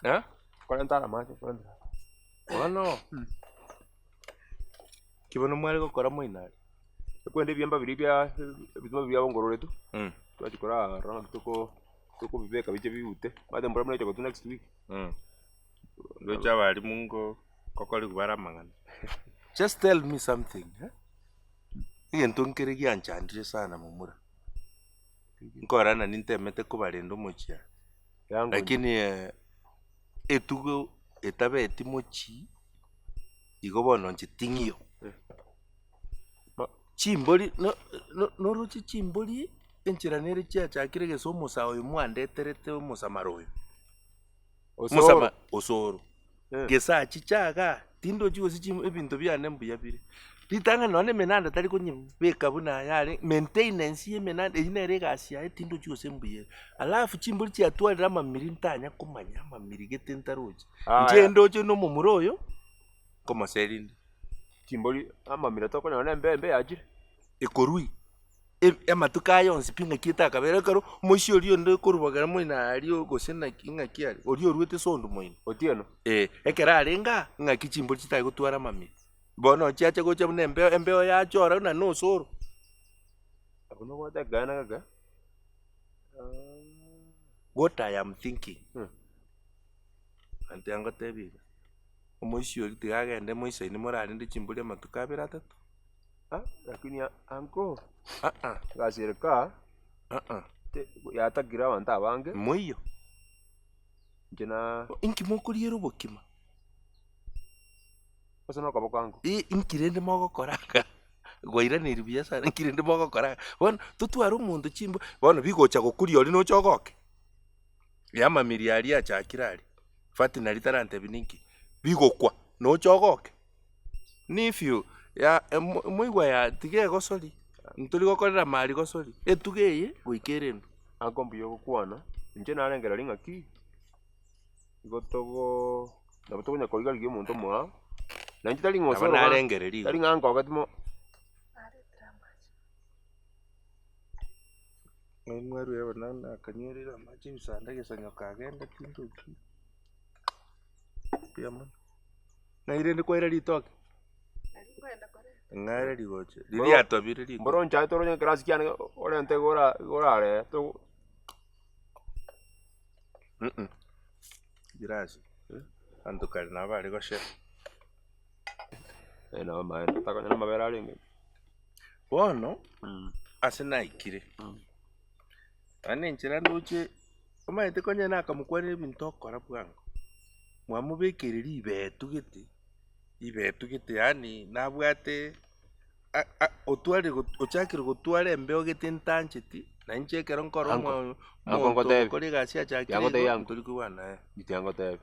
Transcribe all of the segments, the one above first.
Eh? Bono, ki bono mware gokora moino aria? Ekwende ebiemba biria bia ebituma biria biabongororetwe, twachia korara ng'a toko tokobibeka biche biute, omanyete embura buna egocha gotwa next week. Ndoche abalimu nko ngokorigwa bare amang'ana. Just tell me something eh, egento nkere gianchandire sana momura, nkorora nani ntemete kobarenda omochie aya, lakini etugo etabeti mochie, igo bono inche ting'iyo. Chimbori no- no- noroche chimbori enchera nere chiachakire gese omosaa oyo mwandeterete omosamaro oyo. Omosama osoro. Gese achiche igaa, tindochi gose chim ebinto biane mbuya bire. Ritang'ani nonye na emenanda tari konyebeka buna yare maintenance ya emenanda eywo nere egasi yaye tindochi gose mbuya ere. Alafu chimbori chiatwarire amamiri ntanya komanya amamiri gete ntarochi. Inche ndoche na omomura oyo, nkomoseria inde. Chimbori amamira tokonyora na embe embe yachire. Ekorwa e- amatuko aya onsi pi ng'aki etakabere ekero omoisia oria onde okorwa moino aria gose naki ng'aki are, oria oruete sondu moino. Otieno. Eh, ekero arenge aa, ng'aki chimbori chitari gotwara amamira. Bono chiacha gocha buna embeo, embeo yachora buna na osoro. Abwo nobwate ekeene geke. What I am thinking, abanto ngotebi iga, omoisia oria tiga agende moisaine morarende chimbori amatuko abere atato. Ah, lakini uncle, Aa, egasi ere kaa, aa, te yatakire abanto abange, moiyo, inche na inki mokoriera obokima? ase nokoboko uncle. I- inki rende mogokora iga? Gwairaneri buya sana, inki rende mogokora iga? Bono, totware omonto chimbo, bono bigocha gokuria oria noche ogoke, ya amamiri aria achakire aria, fati nari tarantebi ninki, bigokwa, noche ogoke. Nephew, ya moigwa ya tiga egosori, ntori gokorera mari gosori, etugo eye goika erendwe. Anko mbuya ogokwana, inche narengereria ng'aki, igo togoo nabo tokonya koriga rigia omonto omoao, na inche tari ng'a Nabo osoro ng'a narengereria igo. tari ng'a nkogeti mo. Ng'ai mwarure bono nakanywerire amache ebisanda egesanyo kagenda tindochi, mbuya mono. Ng'ai rende kwaira ritoke? Ng'are rigocha, riria riatobire riko. Mboro nchaete oroche ekerasi kiane orente iga ora iga oraree togo. Mh, girasi, abanto kare nabo bare goshera. Eh nabo amaene, takonya na amabere arenge. Bono, ase naikire, naende enchera ndoche, omanyete konya nakamokwanera ebinto okora bwango. Mwamobekeire ribetu gete, ribetu gete yaani nabwate a- a- otwarire got ochakire gotwara embeo gete ntancheti, na inche ekero nkora Anko, omo anko omonto ngotebi. ogokora egasi achakire Tiangotebi igo, anko. ntori koigwana naye. Tiga ngotebi.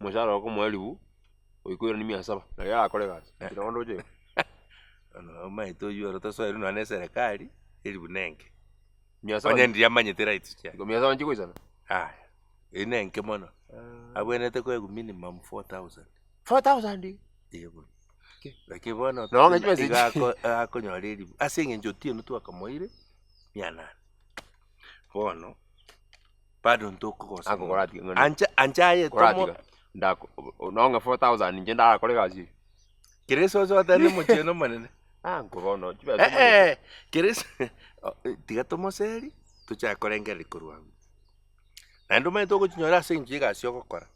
Omoshahara okomoa elifu, oikoirani mia saba, nario arakore egasi, inche nabo ndoche igo. Bono omanyete oywo oro tosoerwe nonya na eserekari, elifu na enke. Mia saba Onye ndiria amanyete rights chiaye. Igo mia saba nchigoisana? Aya, eyio nenke mono, abwenerete koegwa minimum 4000. 4000? Ee bono. Lakini bono Nonya ng'a chibesa iga echi. ako- akonyora eribu, ase eng'encho otieno twakamoire mia nane. Bono, bado ntokogosa Anko monto. koratiga ng'ana. Ancha ancha aye tomo Koratiga, ndako nonya ng'a 4000 inche ndarakore egasi eye. kera esoso otari omochie omonene. Anko bono chibesa omanyete. Eh, eh, kera ase tiga tomoseri, tochake korengereria korwa abwo. Naende omanyete ogochinyora ase eng'encho ya egasi ogokora,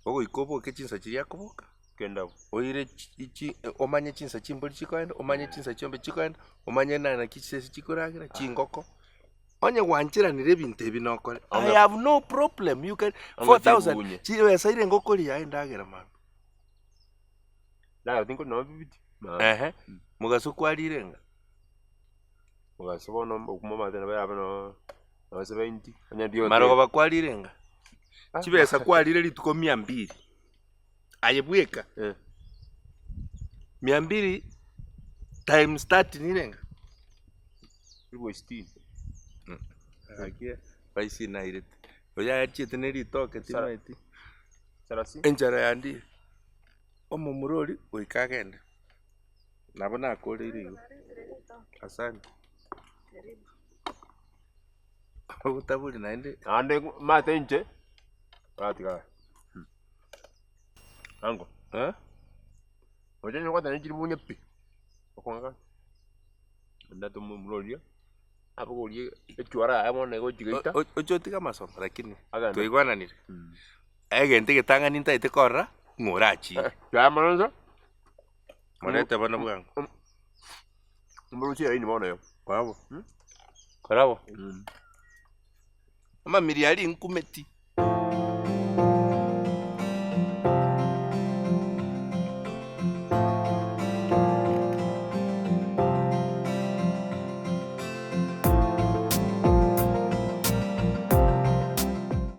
ogoika oboke chinsa chiria akoboka, Kende abwo. oire chi chi omanye chinsa chimbori chikoenda, omanye chinsa chiombe chikoenda, omanye na naki chisese chikoragera, chingoko, onye gwancheranire ebinto ebi nokore, I have no problem, you can, 4000, Onge chibesa ire ngokoria yaye endagera mambia. Ndagera tinkori nonya bibiti, mambia. Ehe, mogaso kwarire ng'a. Mogaso bono okuma omanyete nabo yabe noo noo 70, onye ndi hoteli. Marogoba kwarire ng'a, chibesa kwarire rituko mia mbili, aye bweka, Eh. mia mbili times 30 nirenga? Elfu sitini. Gaki raisi nairete, oyo achiete ne ritoke timaeti, Sarasini. enchara yandire, omomura oria goika agende. Nabo nakoreire igo. Asante. Ogotabori naende. Naende omanyete inche, oratiga aye. Ango, Eh? oche onye gwateba chiribu onye pi, okong'aka, ndate omomura oria, abogorie echuara yaye bono egochi goita. Oche otige amasomo lakini Agende. twaigwananire. Egento egetang'ani ntaete korora, ng'a orachire. Yaya mono inse, Morete bono bwango. Omorusie eraini bono igo. Korabo. Korabo. Amamiri aria nkumeti.